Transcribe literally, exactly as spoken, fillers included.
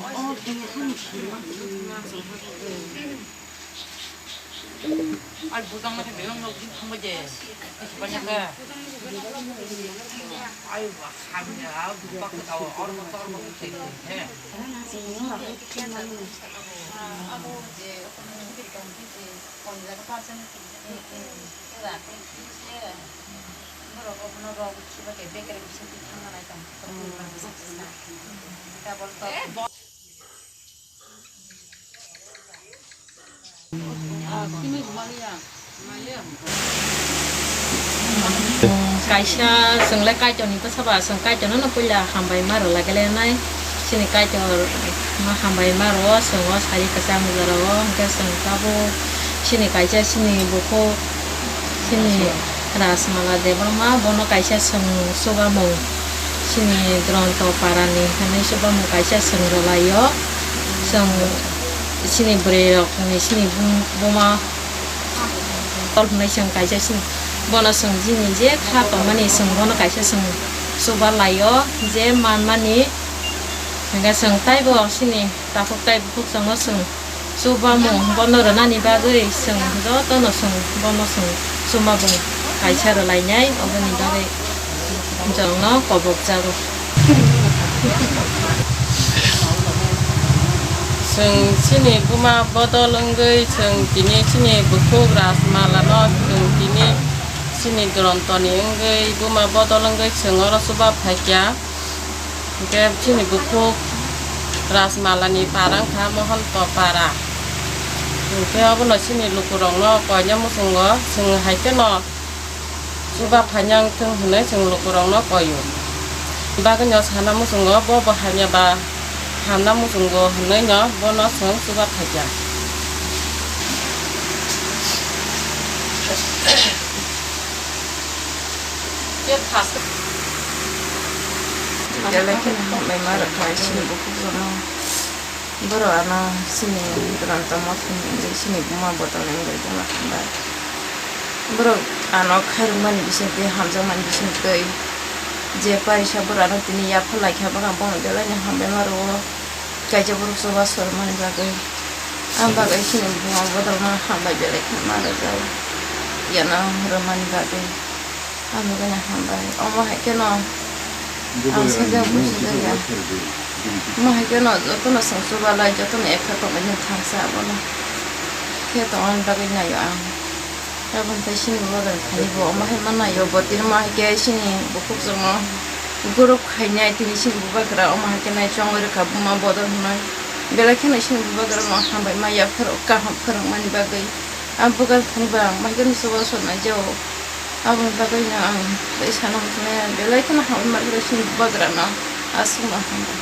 Ai bujang na bebang no jin thangba je. Banya ka. Ai wa khamya bak ka or ma tor ma ke he. Kaisa chwng le Kaitor ni bwsa ba, chwng Kaitor no puila hambai ma rwlai gle nai. Chini Kaitor no hambai ma rwo, chwng o sari kwchang jora o, hwnkhe chwng tabuk chini kaisa chini bukhuk chini Rajmala Debbarma, bono kaisa chwng chubamung chini Duronto para ni hinwi chubamung kaisa chwng rwlai o. Chwng chini bwrwi rok hinwi chini bum-, buma tol hinwi chwng kaisa chini bono chwng chini je kha tongmani chwng bono kaisa chwng chuba lai o je manmani hwnkhe chwng taibo chini takhuk tai bukhuk chwngno chwng chubamung bono rwnani bagwi chwng jotono chwng bono chwng chumabung kaisa rwlainai, oboni bagwi chwngno kobokjago. Chwng chini buma bodol wngwi chwng tini chini bukhuk Rajmalano chwng tini chini Durontoni wngwi buma bodol wngwi chwng oro chuba phaikha. Hwnkhe chini bukhuk Rajmalani para wngkha Mohonto para. Hwnkhe obono chini lukurokno koina muchungo, chwng hai kheno chuba phaina wngthung hwnwi chwng lukurokno koi-o. Bagwino sana muchungo, bo bo hamya ba hamna muchungo hwnwino bono chwng chuba phaikha. Belai kheno hambai ma rwkha chini bukhuk rokno. Borok ano chini Duronto mothani wngwi chini buma bodol wngwi bono hambai. Borok ano khairokmani bisingtwi, hamjakmani bisingtwi je parisa borok ano tini yapharlaikha, bono, bono belaino hambai ma rwo. Kaisa borok chuba sor mani bagwi. Ang bagwi chini buma bodol no hambai belai kheno ma rwjak. Yano rwmani bagwi. Ang bagwi no hambai. Omo hai kheno ang sajak bujijakya. Omo hai kheno jotono chwng chubalai, jotono ekha tonglaini thangsa abono. Khe tongmani bagwi naio ang. Tabuk tei chini bubagra thani bo omo hai ma naio, bo tini ma hai khe chini bukhuk chwngno group khainai, tini chini bubagra omo hai khe nai chongwi rwkha buma bodol hwnwi. Belai kheno chini bubagra no hambai ma ya phwrwk kaham phwrwngmani bagwi. Ang bubagra thani bo ang ma hai khe chuba sor naijao. Aboni bagwi no ang tei sana muchunai belai kheno hambai ma rwkha chini bubagra no. Aswk no hambai.